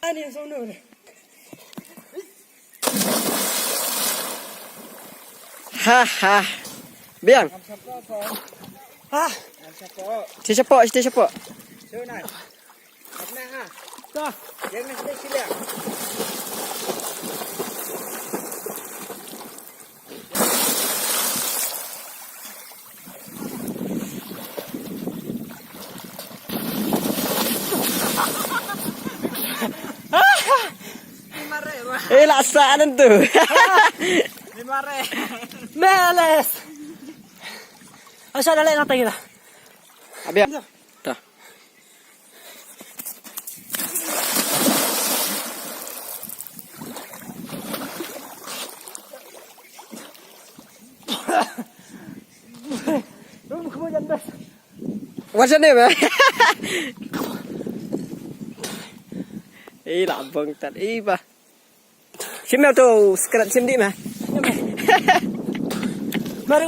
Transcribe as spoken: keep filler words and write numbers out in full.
Ani sunu ni. Ha ha. Biang. Ha. Siti shapoh, siti shapoh. Eh, la sa nan tu. Meles. Asal dah lek nanti kita. Abia. Dah. What's your name, eh? Eh, la bang tat. Eh, ba. Shim tu, scratch shim di ma. Mari